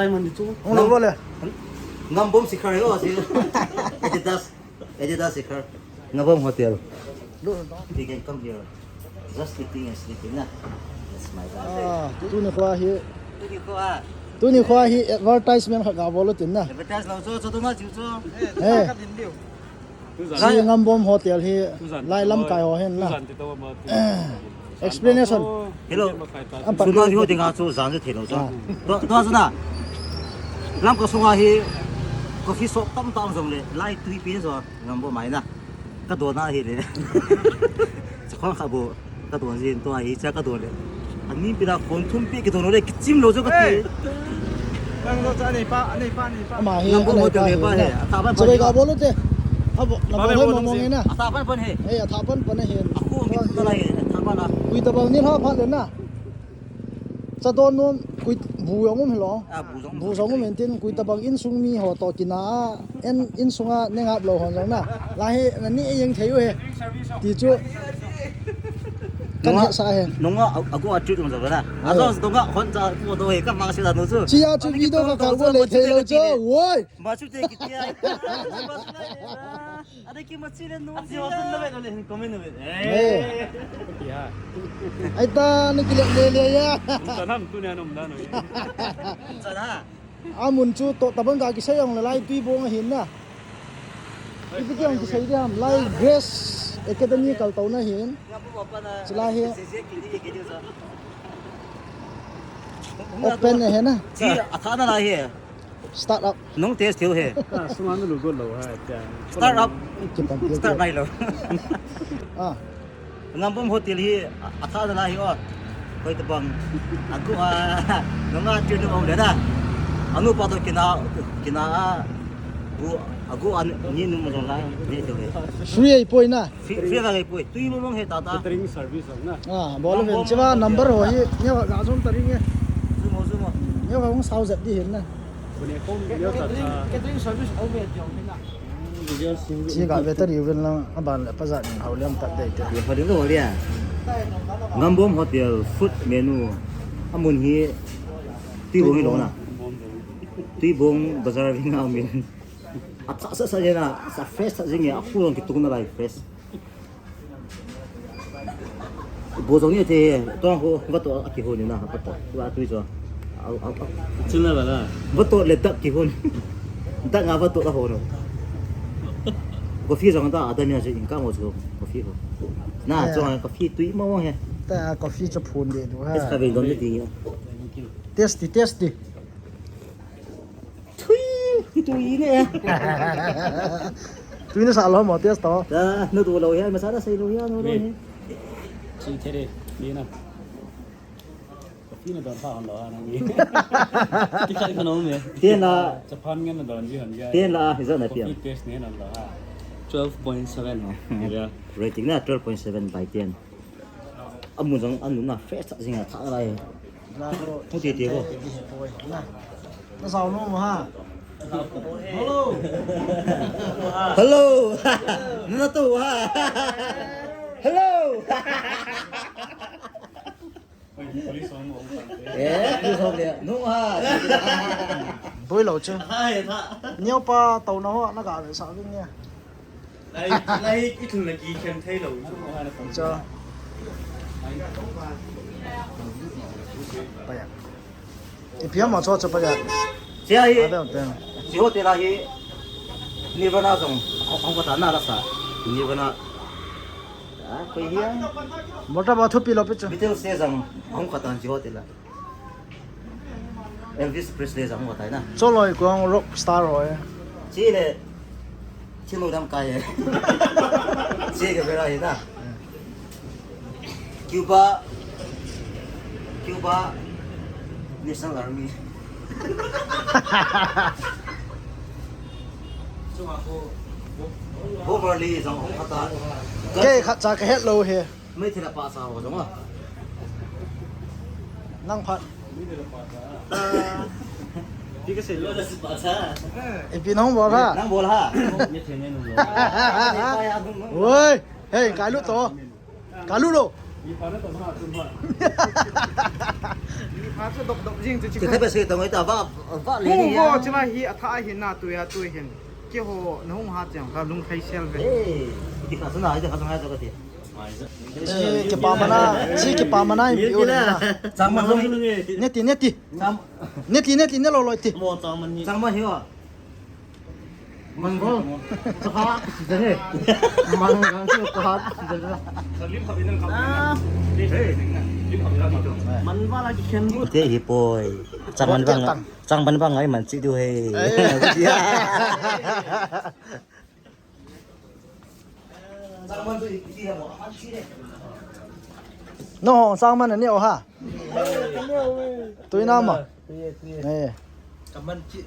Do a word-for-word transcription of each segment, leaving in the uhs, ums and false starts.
Diamond ni chu. Hung lo le. Ngambom Shikhar yo, si. Adidas. Adidas Shikhar. Ngambom Hotel. You can come here. Just eating and sleeping, na. That's my life. Ah, tuni khoa hi. Tuni khoa. Tuni khoa hi advertisement khat ga bol u tin na. Advertise lo chu, chu tu ma chu chu. Eh. Si Ngambom Hotel hi lai lamkai ho hen na. Explanation. Hello. Suna ho dinga chu jan chu thei lo chu. Ah. To, to chu na. Lamka sunga hi coffee shop tamtah um jong le, lai tui pi jo Ngambom mai na. Ka don a hi le. Chakhon kha bo. Ka don jin tua hi cha ka don le. Ani pi da kon thum pi ki don le kichim lo jo ka ti. Nang lo cha nei pa, nei pa, nei pa. Ama hi, Ngambom Hotel nei pa he. Atha ban. Chabai ga bol u te. Abo, na bol mo mo na. Atha ban ban he. Eh, atha ban ban he. Aku mi tu la he. Atha ban la. Kui tabang ni ha phat le na. Cha don nom kui bu jong um hi lo. Ah, bu jong. Bu jong um en tin kui tabang insung mi ho to kina a. En, insunga neng ap lo hon jong na. La hi, na ni jeng thei u he. Ti chu. Kan he sa he. Nunga, agu a treat um jong na. Ajo nunga hon cha ko do he ka mang se da nu chu. Chi a chu video ka ka go le thei lo chu. Woi. Ma chu te ki ti a. Ada ki ma chi le nu. Ati ho sun na ve le hin comment na ve. Eh. Ai ta ni ki le le ya. Sa nam tu ne anum da no. Sa na. Amun chu to tabang ka kisei jong le lai tui bong ahin na. Ipi ti jong kisei di ham lai Grace Academy kal to na hin. Chulai hi. Open na he na. Chi atha na lai he. Start up. Nong test thiu he. Ka suma na lu go lo ha cha. Start up. Start nai lo. Ah. Ngambom Hotel hi atha na lai hi o. Koi tabang. Agu a nunga chu nu om le da. Anu pa to kina kina a. Gu agu an ni nu mo jong lai. Ni to le. Free ai poi na. Free free ga ai poi. Tui mo mong he ta ta. Catering service na. Ah, bol ven chiva number ho hi. Ni ga jong ta ring e. Zu mo zu mo. Ni ga hung sao zat di hin na. Catering service over at your. Chi ga battery ven lang aban le pa jat ning hau liam tat dei te. Ye hau liam lo lia. Ngambom Hotel food menu. Amun hi Tuibong hi lo na. Tuibong bazar ving a min. Acha sa sa jena, sa fresh sa jing ya, aku long kitung na lai fresh. Bo jong ni te, tong ho, vato a kihon ni na, vato, va tui jo. Au, au, au. Chuna la la. Vato le dak kihon. Dak nga vato la ho no. Coffee jong ta, ada ni a jing ka mo jo, coffee ho. Na, jong coffee tui mo mo he. Ta coffee cho phun de du ha. Es ka ve don de ti. Tasty, tasty. Tui, tui ne. Tui ne sa lo mo test to. Da, no do lo ya, ma sa da sai lo ya, no lo ne. Chi the de, ni na. Coffee na don pa hon lo ha na ni. Ti khai ka no me. Ten la. Japan ngen na don ji hon ya. Ten la, is that na pian? Coffee taste ne na lo ha. Twelve point seven. Yeah. Rating na twelve point seven by ten. Amu jong anu na fresh ta jing a tha lai. Mu ti ti ko. Na sao no ha. Hello. Hello. Na to ha. Hello. Eh, tu so le. No ha. Boi lo chu. Hai tha. Neo pa tau na ho na ga sa vin ne. Lai, lai, i thun la ki khen thei lo. Cho. Pa ya. Ipi ham cho cho pa ya. Sia hi. Ada tem. Chi hotel a hi. Nirvana jong. Hong, hong ko ta na la sa. Nirvana. Ah, koi hi. Mota ba thu pi lo pi cho. Beatles te jong. Hong ko ta chi hotel a. Elvis Presley jong ho tai na. Choloi kong rock star ho e. Chi le. Chi lo dam kai e. Chi ke bera hi na. Cuba. Cuba National Army. Chunga ko. Bob Marley jong hong khat a. Kei khat cha ka het lo he. Meithai la pa sa ho jong a. Nang phat. Ti ka sei lo. Ipi nang bol ha? Nang bol ha? Woi, hey, kai lut to. Kai lut lo. Ha chu dop dop jing chu chi. Ti kha ba se tong ai ta va va le ni. Ho chu la hi a tha hi na tu ya tu hin. Keiho na hung ha chang ka lung khai sel ve. Hey, ti kha chu na ai ta kha chu na ai ta ka ti. Chi kipa mana, chi kipa mana in piu na. Chang man lo. Neti, neti. Chang. Neti, neti, ne lo lo ti. Mo chang man ni. Chang man hi wa. Mangol. Chakha, dene. Mangol chu chakha, dene. Man wala ki khen bu. Te hi poi. Chang man bang. Chang man bang ai man chi du he. Ai. No, chang man ni o ha. Tui na ma. Eh. Kaman chi.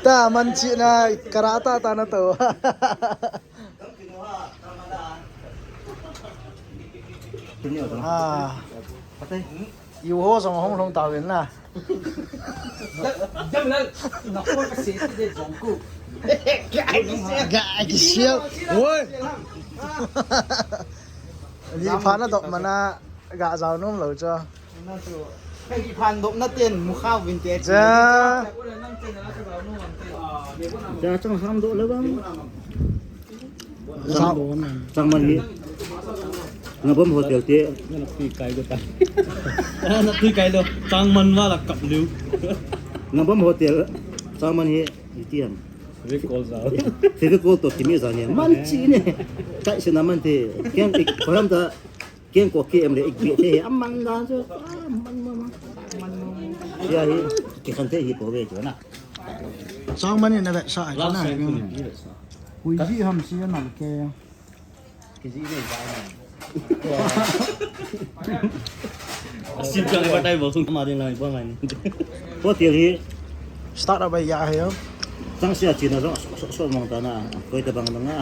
Ta man chi na karata ta na to. Ah. Iu ho song hong long ta wen na. Dam lal, na ko ka se ti de jong ku. Ga ki sial. Woi. Ni pha na dop mana ga jao nom lo cho. Ka hi phan dop na ten mu kha win te. Ja. Ja chang ham do le bang. Chang, chang man hi. Ngabom hotel te. Na tui kai lo ta. Na tui kai lo. Chang man wala kap liu. Ngabom hotel. Chang man hi. Itiam. Fevicol sa. Fevicol to kimi sa ni. Man chi ni. Kai se na man te. Ken ik koram ta. Ken ko ki em le ik bi te. Amang dan so. Amang mama. Ya hi. Ki khan te hi po ve jo na. Chang man ni na ve sa ai na. Hui ji ham si na ke. Ki ji ni ba na. Sim chang ba tai bo sung ma ding lai ba ngai ni. Ko ti hi. Start up ya he. Chang sia chi na so so so mong ta na. Koi ta bang na nga.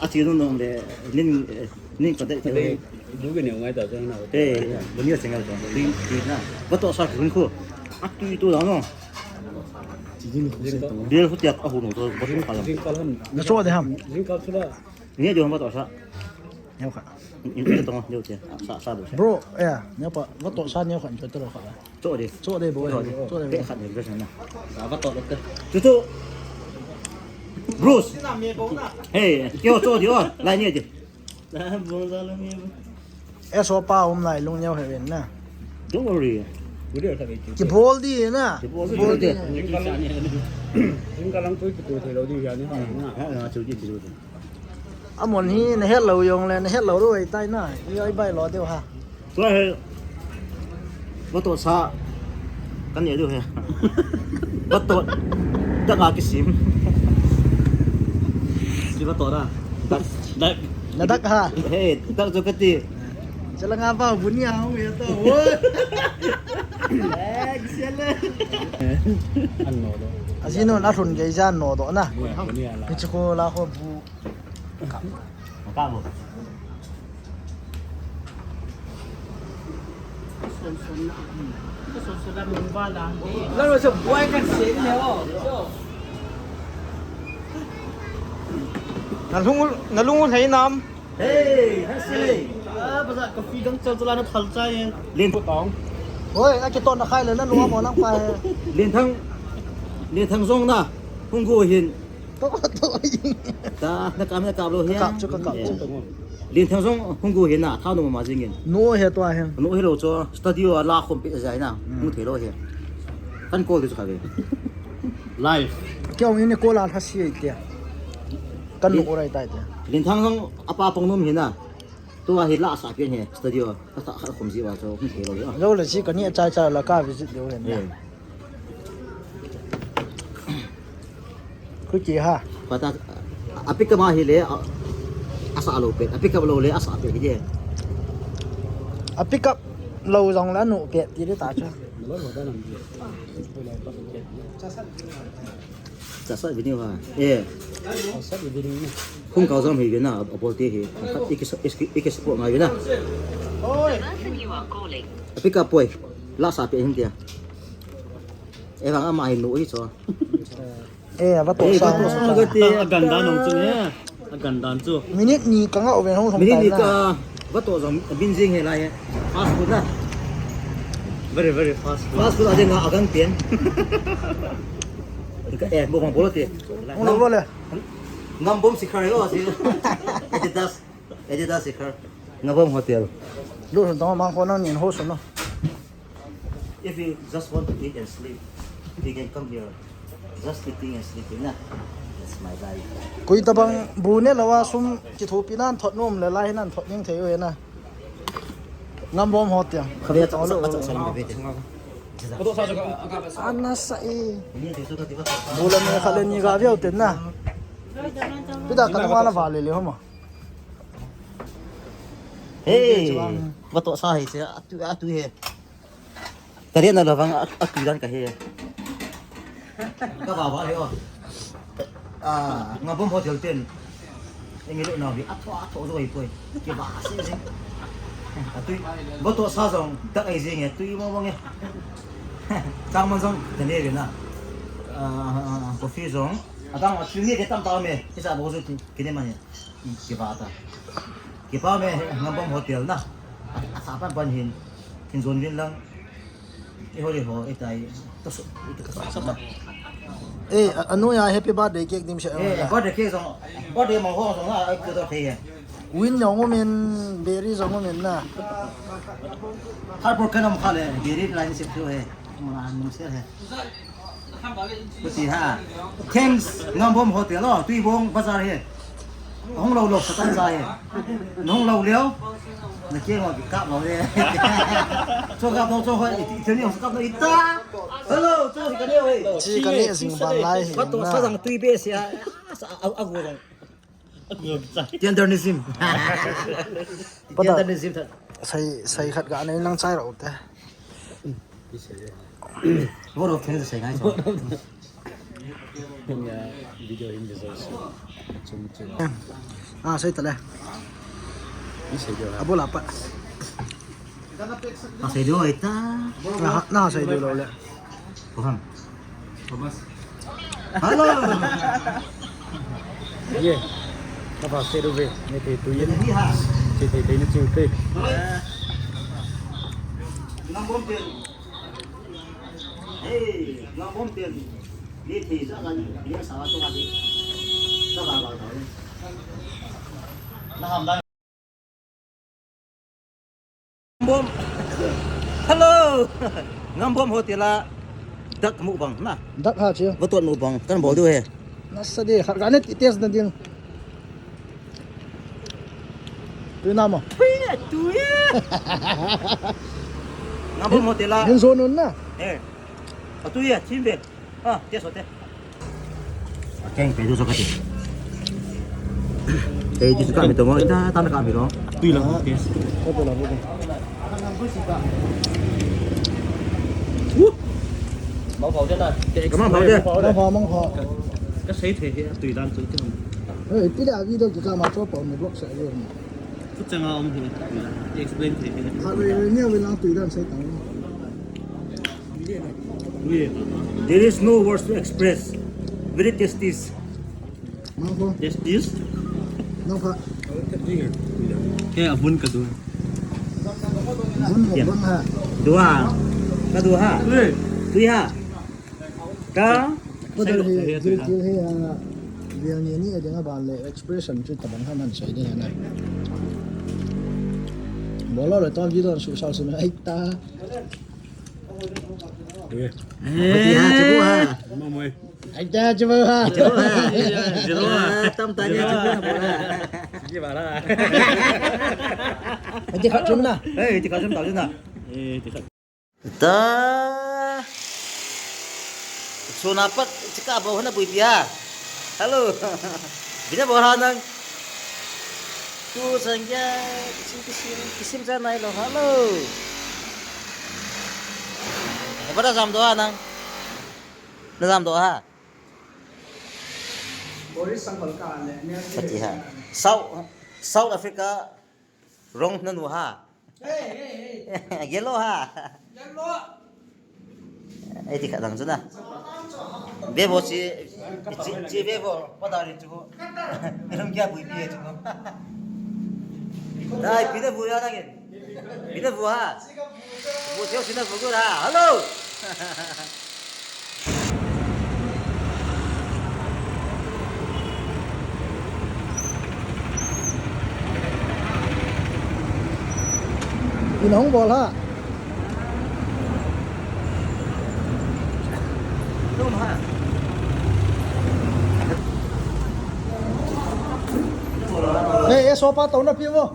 A chi nu nong le nin nin ka dei te. Du ke ne ngai ta chang na. Eh, bu ni chang ngai ta. Rin rin na. Ba to sa rin ko. A tu tu da no. Chi jin ko se to. Dia ko tiak a hu no to. Ba tu ka la. Jing kal ham. Na so de ham. Jing kal chu la. Ni jo ba to sa. Neo kha. Ni ni to neo che. Sa sa bo. Bro, eh, neo pa, va to sa neo kha neo to lo kha. Cho de. Cho de bo. Cho de. Pe kha ni de na. Sa va to lo te. Tu tu. Bruce. Hey, kyo cho de o. Lai ni de. Sa bo sa lo ni. E so pa um lai lung neo he ven na. Don't worry. Ki bol di na. Ki bol di. Ki bol di. Jing ka lang tu ki tu thei lo di ya ni ha. Ha, ha, chu di chu di. Amon hi na het lo jong le, na het lo ruai tai na. I oi bai lo deu ha. Tua he. Ba to sa. Kan ye deu he. Ba to. Da ka kisim. Ki ba to da. Da. Da. Na dak ha. He, dak jo ka ti. Chala nga ba bu ni ha, hung ye to. Wo. Eh, kisian le. An no do. Asino na thun ge ja no do na. Bu ni la. Ni chu ko la ko bu. Ka bo. Lalo sa buai kan se ni ho. Na lung, na lung u thei nam. Hey, ha se. Ah, basa ka fi dang chal chala na thal chai. Lin ko tong. Hoi, a ki ton na khai le na nuam mo lang pa he. Lin thang. Lin thang jong na. Hung go hin. To, to. Ta, na kam na kap lo he. Kap chu ka kap chu. Lin thang jong hung go hin na, thao no ma jing in. No he to he. No he lo cho, studio a la khom pe jai na. Hung thei lo he. Kan call de chu kha ve. Live. Kyo ni call a tha si ai te. Kan no rai tai te. Lin thang jong apa pang nom hin na. Tua hi la sa pian he studio. Ka ta kha khom ji wa cho hung thei lo ya. Lo le si ka ni chai chai la ka visit lo le. Eh. Khu ki ha. Pata a pick up ma hi le a, a sa lo pe. A pick up lo le a sa pe ki je. A pick up lo jong la no pe ti le ta cha. Chasa video ha. Eh. Chasa video ni. Hung kau jam hi vena, a bol te hi. Iki sa-, iki, iki support ngai vena. Oi. The person you are calling. Pick up boy. La sa pe hin tia. Eh, vang ama hin no hi cho. Eh, va to sa. Eh, va to sa ka ti. A gan dan nong chu ne. A gan dan chu. Minute ni ka ngau ve hong hong. Minute ni ka va to jam bin jing he lai he. Fast food na. Very, very fast food. Fast food ada nga agang tian. Ka, eh, bukan polo ti. Ngam bol le. Ngam bom si kare o si. Adidas. Adidas si kare. Ngam bom hotel. Lu sun tama mang ko nang nin ho sun no. If you just want to eat and sleep, you can come here. Just eating and sleeping na. That's my life. Koi tabang bu ne lawa sum kithopi nan thot nom le lai nan thot ning thei u na. Ngam bom hotel. Khabe a chak, a chak, a chak, a chak, a chak. Ana sa e. Bula me khale ni ga viau ten na. Pida ka nunga na vale le homa. Hey, va to sa he se, atu, atu he. Ka rian na lo vang a, atu dan ka he. Ka ba ba he o. Ah, nga bom hotel ten. Engilo na vi, atho, atho zo i poi. Ki ba se se. Atui, boto sa zong, dak ai zing e, tui mo mo nge. Chang man zong, tene ve na. Ah, coffee zong. Atang, atui nge ke tam ta me. Kisa bo zo ki, kine man e. Ki ba ta. Ki ba me, nga bom hotel na. A, a sa pan pan hin. Hin zon vin lang. I ho, i ho, i tai. Ta su, i ta su. Eh, a, anu ya happy birthday cake dim se. Eh, birthday cake zong, birthday mo ho zong na, ai ko to thei. Win zong umin, berry zong umin na. Har por kana mo khale, berry line se tu he. Mo na mo se he. Kuti ha. Thanks, Ngambom Hotel lo, Tuibong Bazar he. Hong lo lo, satan sa he. Nong lo leo. Na ke ngo ki kap lo le. Cho kap lo, cho hoi, i, i, ni hong kap lo ita. Hello, cho ka ne hoi. Chi ka ne sing ban lai hi. Ba to sa jang tui be sia. Sa a, a go jang. Tenderism. Pada tenderism tha. Sai, sai khat ga nei lang chai ro te. Vote of thanks sai ngai so. Video in the chum chum. Ah, sai ta le. Ni sai dia. Abo la pa. Ah, sai dia ita. Na, na sai dia lo le. Ko ham. Hello. Ye. Kapa seru ve, ne te tu ye. Ni ha. Che te te ne chu te. Ngambom ten. Hey, Ngambom ten. Ni te sa kan, ni sa tu kan. Sa ba ba ta. Na ham da. Ngambom. Hello. Ngambom Hotel a dak mukbang na. Dak ha che. Vatot mukbang kan bol diu he. Nasa de, khat ga ne ti test na ding. Tu na mo. Tui, tui. Ngambom Hotel a. Hin so nun na. Eh. Atu ya, chim ve. Ah, test o te. Keng pe du so ka te. Te du so ka mi to mo, ta, ta na ka mi lo. Tui la, test. Ka to la bo. Woo! Mong phao te na. Ka mong phao te. Mong phao, mong phao. Ka sei the he, tui dan chu te. Eh, ti da video ki ka ma cho pa ni blog sa yo. Chu chang a om hi. Explain the he. Ha, re, re, ni a ve lang tui dan sei ta. There is no words to express. Very tasty. Mangkho. Tasty. Mangkho. Ke abun ka du. Bun ko bun ha. Dua. Ka du ha. Tui ha. Ka. Ko dal hi, jil jil hi ha. Biang ni ni a ding a ban le expression chu tabang ha nan sai ding ha na. Bolo le ton video su sa su na ai ta. Ui. Ui, ha, chibu ha. Mama. Ai ta, chibu ha. Chibu ha. Chibu ha. Ah, tam ta ni chibu ha. Chibu ha. Ai ti khat chun na. Eh, ti khat chun ta chun na. Eh, ti khat. Ta. Suna pat, chika bo hana bui pia. Hello. Bina bo ha nang. Tu sangya, kisim, kisim, kisim sa nai lo. Hello. Apa dah jam doa nang? Dah jam doa ha? Boris sang kol ka le, ne. Pati ha. South, South Africa, rong nanu ha. Hey, hey, hey. Yellow ha. Yellow. Eh, ti khat dang chu na. Vevo chi, chi, chi vevo, pa da ri chu. Rum kya bui pi chu. Dai, pi da bui ya na ke. Ina bu ha. Bu sio sina bu ha. Hello. Ina hung bol ha. Tum ha. Hey, eh, sopa tau na pi mo.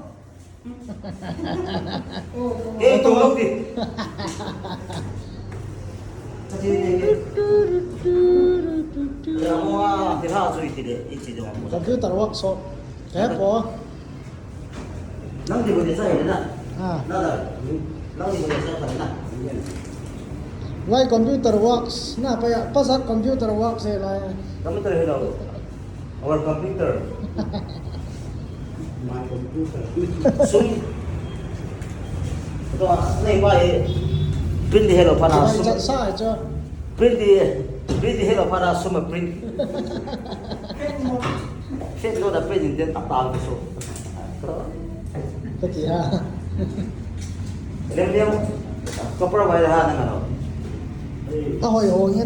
Eh, tung lou di. Computer workshop. Eh, po. Nang di boleh saya na. Ah. Na da. Nang di boleh saya na. Why computer works? Na pa ya, pa sa computer works eh lai. Computer hello. Our computer. My computer. Sum. To, nei ba e. Print di hello pa na sum. Sa, sa, sa. Print di, print di hello pa na sum print. Print no da print din tap tap so. Kati ha. Lem lem. Ko provide ha na ngalo. Ahoi ho nge